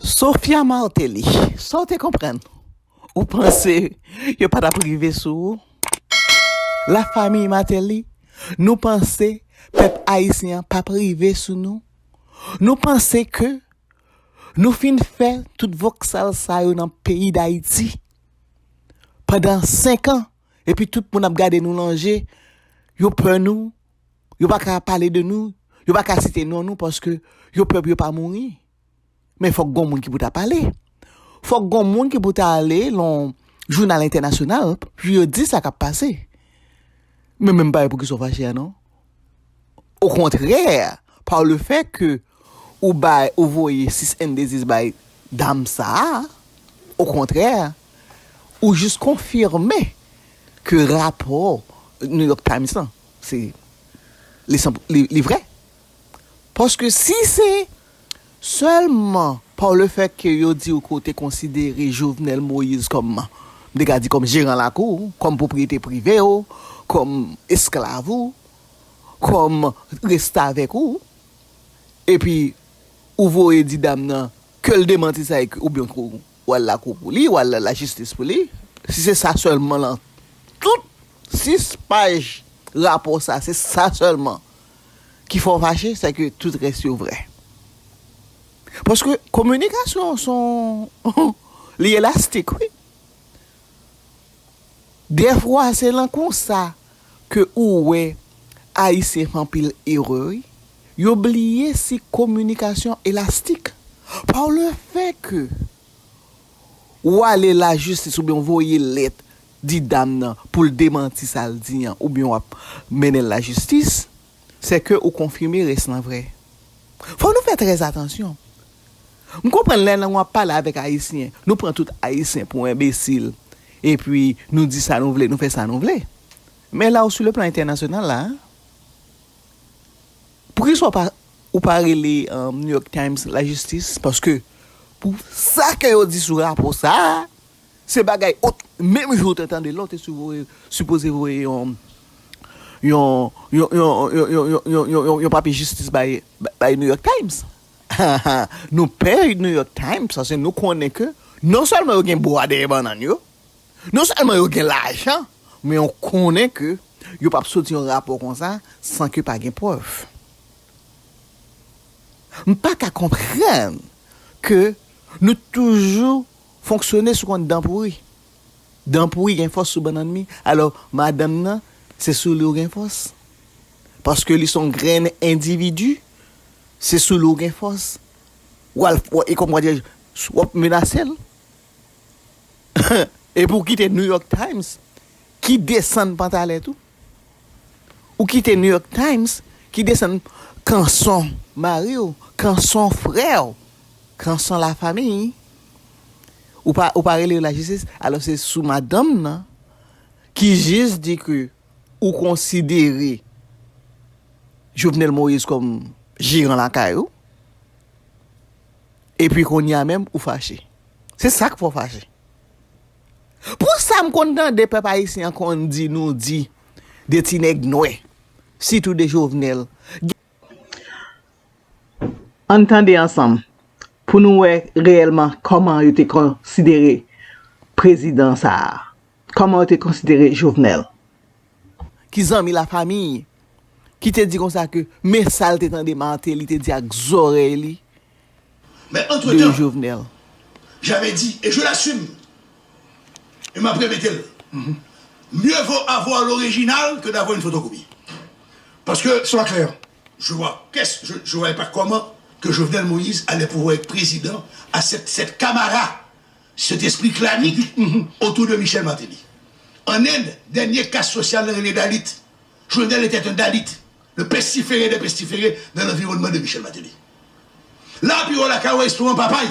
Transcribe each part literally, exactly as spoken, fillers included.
Sophia Martelly, sa w te konprann? Ou panse yo pa t ap rive sou ou? Lafanmi Martelly, nou panse pèp ayisyen an p ap rive sou nou? Nou panse ke nou fin fè tout voksal sa yo nan peyi Dayiti pandan senk an, epi tout moun ap gade nou nan je, yo pè nou, yo pa ka pale de nou, yo pa ka site non nou paske yo pè pou yo pa mouri. Men fòk gon moun ki pou ta pale. Fòk gon moun ki pou ta ale lan jounal entènasyonal pou yo di sa k ap pase. Men menm pa wè poukisa w fache a non. Okontrè, pa le fè ke ou bay, ou voye sis indices bay dam sa a, okontrè, ou jis konfime ke rapò New York Times lan, se, li, li, li vrè. Paske si se sèlman pa le fè ke yo di w ke w te konsidere Jovenel Moïse kòm, m te ka di kòm jeran lakou w, kòm pwopriyete prive w, kòm esklav ou, kòm restavèk ou, epi ou voye di dam nan ke l demanti sa e ke, oubyen ke w al lakou pou li, w al lajistis pou li, si se sa sèlman lan tout sis paj rapò sa, se sa sèlman ki fè w fache, se ke tout rès yo vrè. Paske kominikasyon se yon, li elastik, wi. Dèfwa, se lan konsa ke ou wè Ayisyen fè anpil erè, wi. Yo bliye si kominikasyon elastik. Pa le fè ke ou ale lajistis oubyen w voye lèt di dam nan pou l demanti sa l di an, oubyen w ap mennen l lajistis, se ke ou konfime rès lan vrè. Fò nou fè trè atansyon. M konprann lè nan w ap pale avèk Ayisyen, nou pran tout Ayisyen pou enbesil, epi nou di sa nou vle, nou fè sa nou vle. Men la w sou le plan entènasyonal la, poukisa w pa, ou pa rele, um, New York Times lajistis? Paske pou sa ke yo di sou rapò sa a, se bagay ot, menm jou w te tande la, w te sipoze voye yon, yon, yon papye jistis bay, bay New York Times. Nou pè New York Times, paske nou konnen ke non sèlman yo gen bwa dèyè bannann yo, non sèlman yo gen lajan, men yo konnen ke yo p ap soti yon rapò konsa san ke pa gen prèv. M pa ka konprann ke nou toujou fonksyone sou konn dan pouri. Dan pouri gen fòs sou bannann li. Alò, madanm nan, se sou li w gen fòs. Paske li se yon grenn endividi, se sou li w gen fòs. W al, w, e kòm w a di, w ap menase l. Epi w kite New York Times ki desann pantalèt ou. Ou kite New York Times ki desann kanson mari w, kanson frè w, kanson lafanmi. Ou pa, ou pa rele yo lajistis, alò se sou madanm nan ki jis di ke ou konsidere Jovenel Moïse kòm jeran lakay ou, epi kounye a menm ou fache. Se sa k fè w fache. Pou sa m konn tande pèp ayisyen an konn di, nou di, de ti nèg nwè, sitou de Jovenel. Ann tande ansanm pou nou wè reyèlman kòman yo te konsidere prezidan sa a. Kòman yo te konsidere Jovenel? Ki zanmi lafanmi, ki te di konsa ke men sa l te tande Martelly te di ak zòrèy li de Jovenel. Mais entre-temps, j'avais dit, et je l'assume, et m ap repete l, mieux vaut avoir l'original que d'avoir une photocopie. Parce que, soyons clairs, je vois, qu'est-ce, je, je voyais pas comment que Jovenel Moïse allait pouvoir être président à cette, cette camara, cet esprit clanique autour de Michel Martelly. En Inde, dernier caste social nan rele Dalit. Jovenel était un Dalit, le pestiféré des pestiférés dans l'environnement de Michel Martelly. Là, pi wo lakay ou, restoran Papay.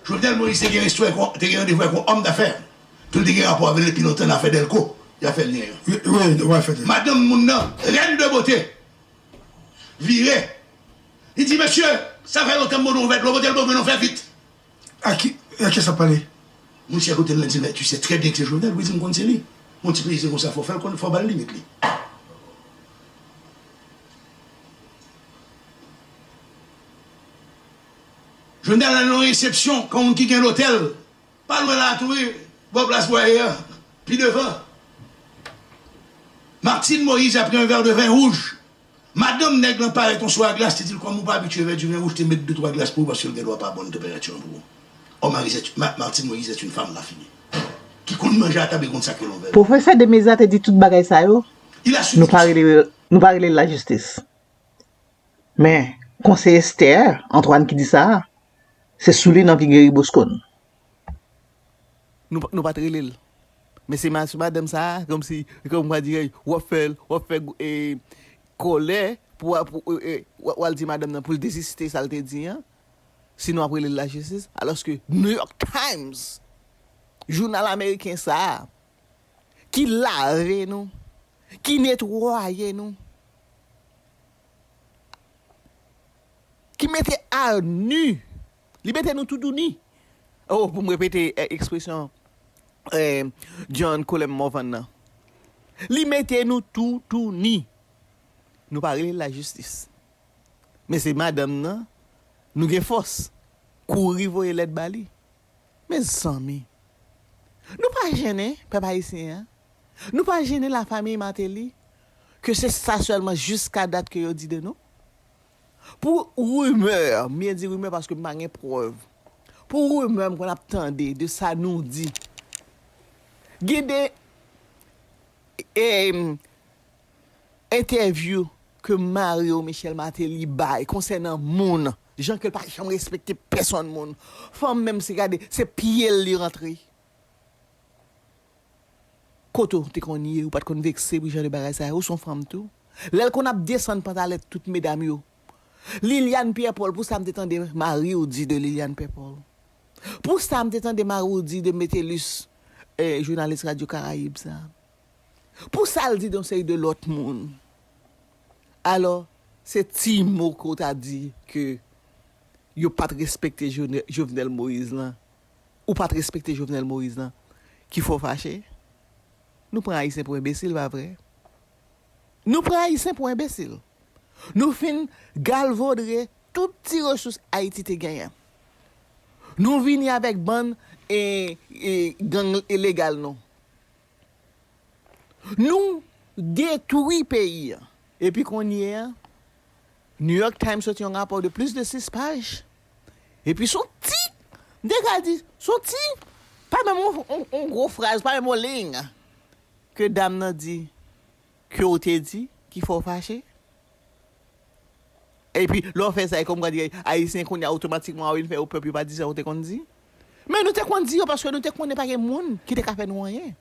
Jovenel Moïse te gen restoran, te gen randevou avèk yon homme d'affaires, ke l te gen rapò avè l depi lontan nan afè Delco, y afè lyen an. Wi, wi, w afè lyen. Madanm moun nan, reine de beauté, vire. Li di, mesye, sa fè lontan m mande w yon vè dlo, pote l ban mwen non, fè vit. A ki, a kiyès w ap pale? Moun chè kote l lan di l, men tu sais très bien que c'est Jovenel. Wi, di m konn se li. Yon ti peyi se konsa, fò fè l konn, fò ba l limit li. Jovenel al nan yon resepsyon, kon moun ki gen lotèl, pa lwen la tou wi, bò plas bwaye a, pi devan. Martine Moïse a pris un verre de vin rouge. Madanm nèg lan parèt yon swa glas, te di l kòm ou pa abitye bwè du vin rouge, te met de twa glas pou ou paske l gen dwa pa bon tanperati an pou ou. Or, Marise, Ma- Martine Moïse est une femme raffinée, ki konn manje a tab e konn sa k rele yon vè. Pwofesè Demeza te di tout bagay sa yo, nou pa rele nou pa rele l lajistis. Men, konseye Esther Antoine ki di sa a, se sou li nan pi geri Bosco n. Nou, nou pa t rele l. Men se ma- sou madanm sa a, kòmsi, kòm kwa di, w ap fè, w ap fè e, kòlè pou, pou e, w al di madanm nan pou l deziste sa l te di an. Sinon, w ap rele l lajistis. Alòske New York Times, jounal ameriken sa a, ki lave nou, ki netwaye nou, ki mete a nu, li mete nou toutouni. Oh, pou m repete eh, ekspresyon eh, John Colem Morvan nan. Li mete nou toutouni. Nou pa rele l lajistis. Men se madanm nan, nou gen fòs. Kouri voye lèt ba li. Mezanmi, nou pa jennen pèp ayisyen an? Nou pa jennen lafanmi Martelly? Ke se sa sèlman jiska dat ke yo di de nou? Pou rimè, m byen di rimè paske m pa gen prèv. Pou rimè m konn ap tande de sa nou di. Gen de e, entèvyou ke Mario Michel Martelly bay konsènan moun, jan ke l pa janm respekte pèsonn moun. Fanm menm se gade, se pye l li rantre. Kote w te konn ye, ou pa t konn vekse pou jan de bagay sa yo, ou se yon fanm tou. Lè l konn ap desann pantalèt tout medam yo. Liliane Pierre Paul, pou sa m te tande mari w di de Liliane Pierre Paul. Pou sa m te tande mari w di de Metellus, eh, jounalis Radyo Karayib sa. Pou sa l di de yon seri de lòt moun. Alò, se ti mo ke w ta di ke yo pa t respekte Jone- Jovenel Moïse lan. Ou pa t respekte Jovenel Moïse lan. Ki fè w fache? Nou pran Ayisyen pou enbesil, pa vre? Nou pran Ayisyen pou enbesil. Nou fin galvodre tout ti resous Ayiti te genyen. Nou vini avèk bann e, e, gang ilegal nou. Nou detwi peyi a. Epi kounye a, New York Times soti yon rapò de plis de sis paj. Epi s on ti, m te ka di, s on ti, pa menm yon, yon, yon gwo fraz, pa menm yon liy. Ke dam nan di, ke w te di, ki fè w fache. Epi, lè w fè sa, e kòm kwa di, Ayisyen kounye a otomatikman w vin fè yo pè pou yo pa di sa w te konn di. Men nou te konn di yo paske nou te konnen pa gen moun ki te ka fè nou anyen.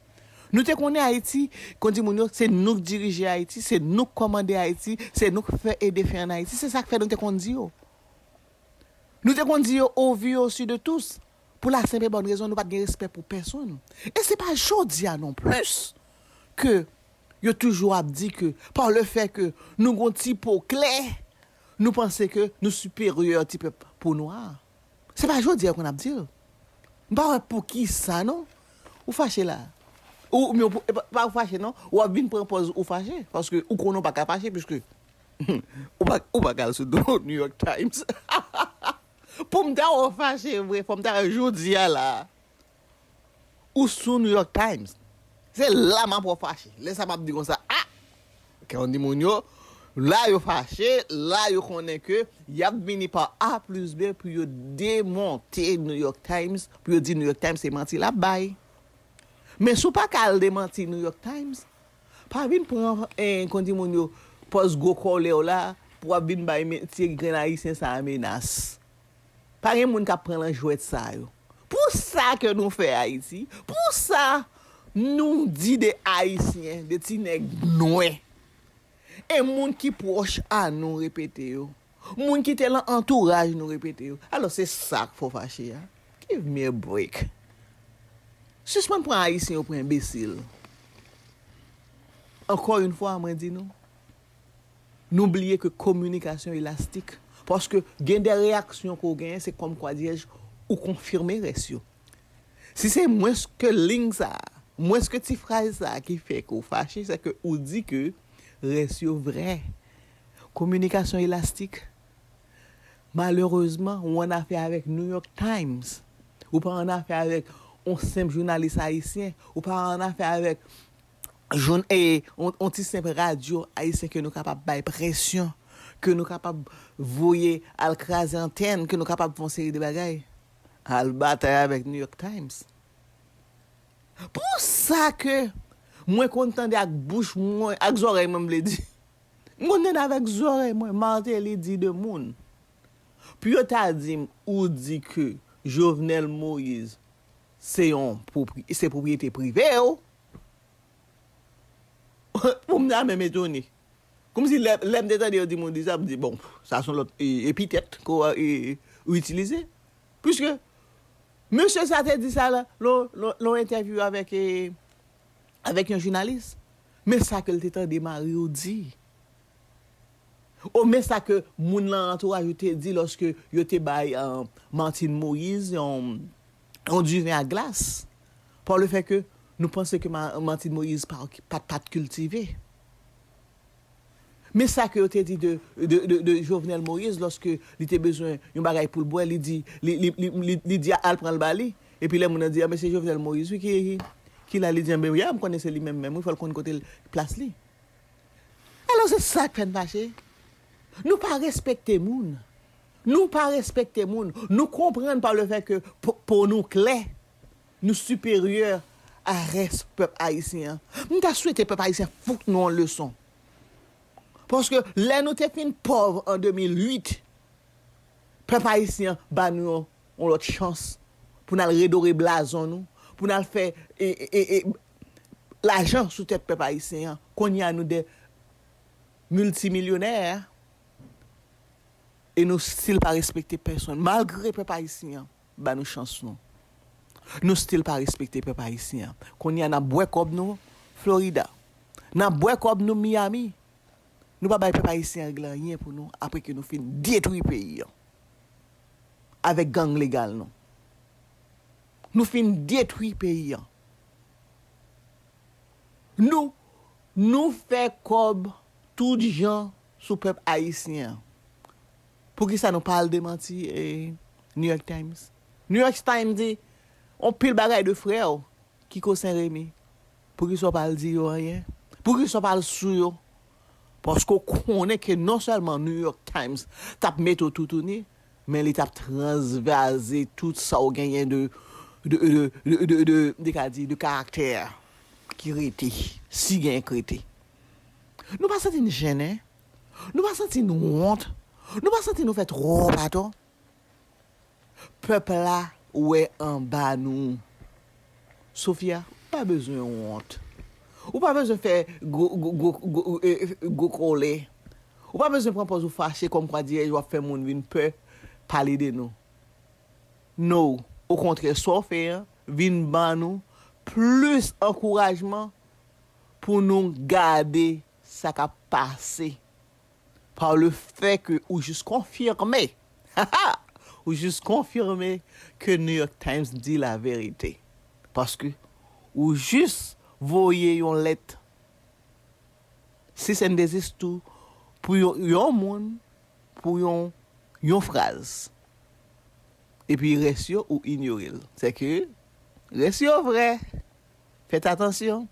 Nou te konnen Ayiti, kon di moun yo, se nou k dirije Ayiti, se nou k kòmande Ayiti, se nou k fè e defen ann Ayiti. Se sa k fè nou te konn di yo. Nou te konn di yo au vu et au su de tous. Pou la senp e bòn rezon, nou pa t gen respè pou pèsonn. E se pa jodi a non plis ke yo toujou ap di ke, pa le fè ke nou gon ti po klè, nou panse ke nou siperyè ti pèp po nwa. Se pa jodi a yo konn ap di l. M pa wè poukisa non. Ou fache la. Ou, men ou, pa, pa ou fache non. Ou ap vin pran pòz ou fache. Paske ou konnen ou pa ka fache, piske ou pa, ou pa ka al sou do New York Times. Pou m ta wè w fache vre, fò m ta wè jodi a la. Ou sou New York Times. Se la m ap wè w fache. Lè sa m ap di konsa, a! Kè yon di moun yo, la yo fache, la yo konnen ke y ap vini pa A plis B pou yo demonte New York Times, pou yo di New York Times se manti l ap bay. Men si w pa ka al demanti New York Times, pa vin pran, eh, kon di moun yo, pòz gwo kòlè w la, pou w ap vin bay men- ti grenn ayisyen sa a menas. Pa gen moun k ap pran nan jwèt sa yo. Pou sa ke nou fè Ayiti, pou sa nou di de Ayisyen, de ti nèg nwè. E moun ki pwòch a nou repete yo. Moun ki te lan antouraj nou repete yo. Alò se sa k fè w fache a. Give me a break. Sispann pran Ayisyen yo pou enbesil. Encore une fois, mwen di nou, nou bliye ke kominikasyon elastik. Paske gen de reyaksyon ke w genyen, se kòm kwa diyèj ou konfime rès yo. Si se mwens ke liy sa a, mwens ke ti fraz sa a ki fè ke w fache, se ke ou di ke rès yo vrè. Kominikasyon elastik. Malerezman, ou annafè avèk New York Times. Ou pa annafè avèk yon senp jounalis ayisyen. Ou pa annafè avèk joun, e, yon, yon ti senp radyo ayisyen ke nou kapab bay presyon, ke nou kapab voye al kraze antèn, ke nou kapab fè yon seri de bagay. Al batay avèk New York Times. Pou sa ke mwen konn tande ak bouch mwen, ak zòrèy mwen, m vle di. M konn tande avèk zòrèy mwen, Martelly di de moun. Pou yo ta di m, ou di ke Jovenel Moïse se yon pwopri-, se pwopriyete prive w. Pou m ta menm etone. Kòmsi lè, lè m te tande yo di moun di sa, m di, bon, sa se yon lòt, e, epitèt ke w, e, ou itilize. Piske mesye sa te di sa la, lè w, lè w, lè w entèvyou avèk, e, avèk yon jounalis. Men sa ke l te tande mari w di. Ou men sa ke moun nan antouraj ou te di lòske yo te bay, e, Martine Moïse yon, yon diven ak glas. Par le fait que nou panse ke Ma-, Martine Moïse pa, pa, pa t kiltive. Men sa ke yo te di de, de, de, de Jovenel Moïse lòske li te bezwen yon bagay pou l bwè, li di, li, li, li, li, li di al pran l ba li. Epi lè moun nan di, "A, men se Jovenel Moïse, wi, ki, ki la," li di, "Anben, wi, a, m konnen se li menm menm, wi, fò l konn kote l, plas li." Alò, se sa k fè n fache. Nou pa respekte moun. Nou pa respekte moun. Nou konprann pa le fè ke po, po nou klè, nou siperyè a rès pèp ayisyen an. M ta swete pèp ayisyen fout nou yon leson. Paske lè nou te fin pòv an de mil uit, pèp ayisyen an ba nou yon, yon lòt chans pou n al redore blazon nou, pou n al fè, e, e, e, e, lajan sou tèt pèp ayisyen an. Kounye a, nou de miltimilyonè, e nou still pa respekte pèsonn, malgre pèp ayisyen an ba nou chans nou. Nou still pa respekte pèp ayisyen an. Kounye a, n ap bwè kòb nou Florida. N ap bwè kòb nou Miami. Nou pa bay pèp ayisyen an regle anyen pou nou apre ke nou fin detwi peyi an avèk gang legal nou. Nou fin detwi peyi an. Nou, nou fè kòb tout jan sou pèp ayisyen an. Poukisa nou pa al demanti, e, New York Times? New York Times di on pil bagay de frè w Kiko Sen Remi. Poukisa w pa al di yo anyen? Poukisa w pa al sou yo? Paske w konnen ke non sèlman New York Times t ap mete w toutouni, men li t ap transvaze tout sa w genyen de, de, de, de, de, de, de, de, ka di, de karaktè ki rete, si gen k rete. Nou pa santi n jennen? Nou pa santi n wont? Nou pa santi nou fè twòp atò? Pèp la wè anba nou. Sofia, ou pa bezwen wont. Ou pa bezwen fè gwo, gwo, gwo, gwo, e, gwo kole. Ou pa bezwen pran pòz ou fache kòmkwa dirèk w ap fè moun vin pè pale de nou. No. Okontrè, sa w fè an vin ban nou plis ankourajman pou nou gade sa k ap pase. Par le fait que ou jis konfime, ou jis konfime ke New York Times di la verite. Paske ou jis voye yon lèt cease and desist tou pou yon, yon moun, pou yon, yon fraz. Epi rès yo ou inyore l. Sèke rès yo vrè. Fèt atansyon.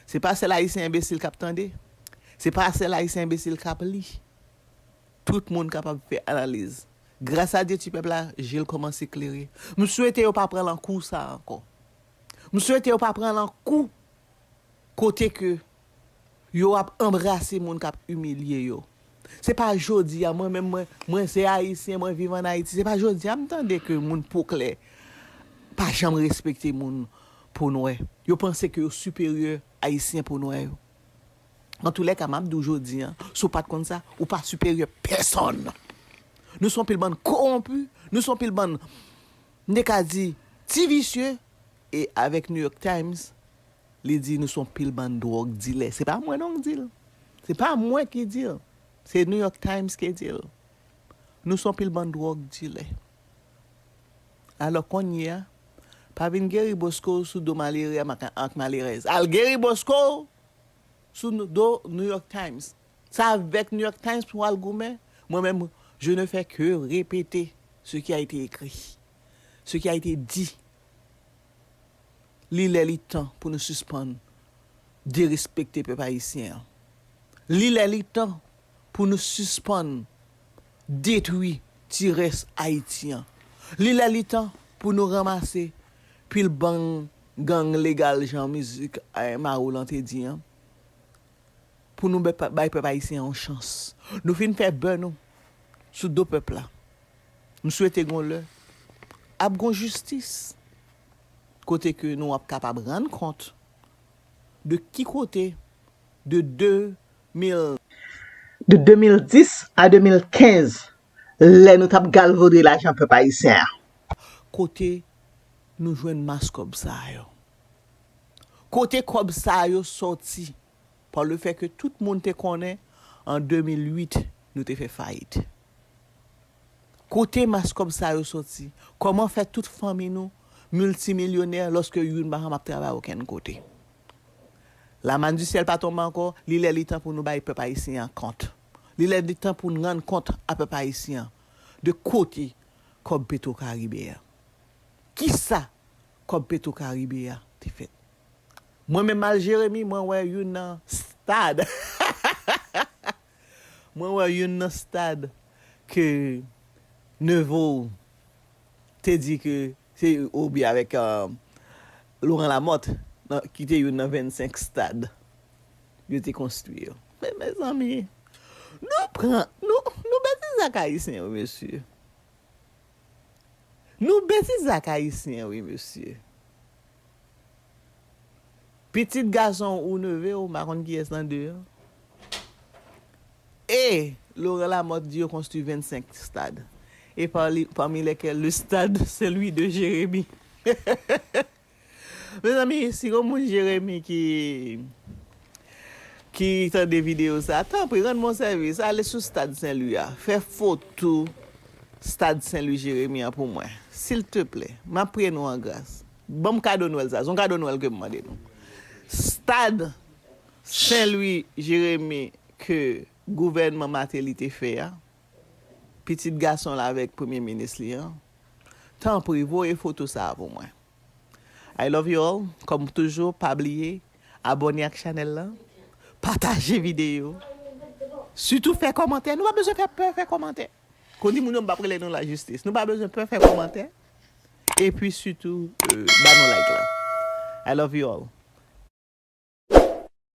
Se pa sèl Ayisyen enbesil k ap tande. Se pa sèl Ayisyen enbesil k ap li. Tout moun kapab fè analiz. Gras a Dye ti pèp la, je l kòmanse klere. M swete yo pa pran lan kou sa ankò. M swete yo pa pran lan kou kote ke yo ap anbrase moun k ap imilye yo. Se pa jodi a, mwen menm, mwen, mwen se Ayisyen, mwen viv ann Ayiti. Se pa jodi a m tande ke moun po klè pa janm respekte moun po nwè. Yo panse ke yo siperyè Ayisyen po nwè yo. Antoulèka, m ap di w jodi a, si w pa t konn sa, ou pa siperyè pèsonn. Nou se yon pil bann kowonpi, nou se yon pil bann, m te ka di, ti visye, e avèk New York Times, li di nou se yon pil bann dwòg dilè. Se pa mwen non k di l. Se pa mwen ki di l. Se New York Times ki di l. Nou se yon pil bann dwòg dilè. Alò, kounye a, pa vin geri bosko w sou do malere a ak, ak malerèz. Al geri bosko w sou do New York Times. Se avèk New York Times pou w al goumen. Mwen menm, Je ne fais que répéter ce qui a été écrit, ce qui a été dit. Li lè li tan pou nou sispann derespekte pèp ayisyen an. Li lè li tan pou nou sispann detwi ti rès Ayiti an. Li lè li tan pou nou ranmase pil bang gang legal jan mizik eh, Mawou lan te di an. Pou nou bay pèp ayisyen an yon chans. Nou fin fè bè nou sou do pèp la. M swete gon lè ap gon jistis kote ke nou ap kapab rann kont de ki kote de de mil de de mil dis a de mil kenz lè nou t ap galvode lajan pèp ayisyen an. Kote nou jwenn mas kòb sa yo? Kote kòb sa yo sòti? Par le fait que tout moun te konnen an de mil uit nou te fè fayit. Kote mas kòb sa yo sòti? Kòman fè tout fanmi nou miltimilyonè lòske youn pa janm ap travay okenn kote? Lamann di syèl pa tonbe ankò, li lè li tan pou nou bay pèp ayisyen an kont. Li lè li tan pou n rann kont a pèp ayisyen an de kote kòb Petro Caribe a. Kisa kòb Petro Caribe a te fèt? Mwen menm al Jeremi, mwen wè youn nan stad. Mwen wè youn nan stad ke Nevo te di ke se oubyen avèk uh, Laurent Lamothe nan, ki te youn nan vennsenk stad yo te konstwi yo. Men mezanmi, nou pran, nou, nou betize ak ayisyen yo, mesye. Nou betize ak ayisyen, wi, mesye. Pitit gason ou neve w, m pa konn kiyès nan de an. E Laurent Lamothe di yo konstwi vennsenk stad. E pami, pami lesquels le stade Saint-Louis de Jérémy. Mezanmi, si gon moun Jeremi ki ki tande videyo sa, tanpri rann mwen sèvis, ale sou stad Sen Lwi a, fè foto stad Sen Lwi Jeremi an pou mwen, silteplè, m ap priye nou an gras. Ban m kado Nwèl sa, se yon kado Nwèl ke m mande nou. Stad Sen Lwi Jeremi ke gouvènman Martelly te fè a, pitit gason l avèk premye minis li an, tanpri voye foto sa a pou mwen. I love you all. Kòm toujou, pa bliye abòne ak chanèl la, pataje videyo, sitou fè kòmantè. Nou pa bezwen fè pè fè kòmantè. Kondi moun yo m p ap rele nou lajistis. Nou pa bezwen pè fè kòmantè. Epi sitou, euh, ba nou like la. I love you all.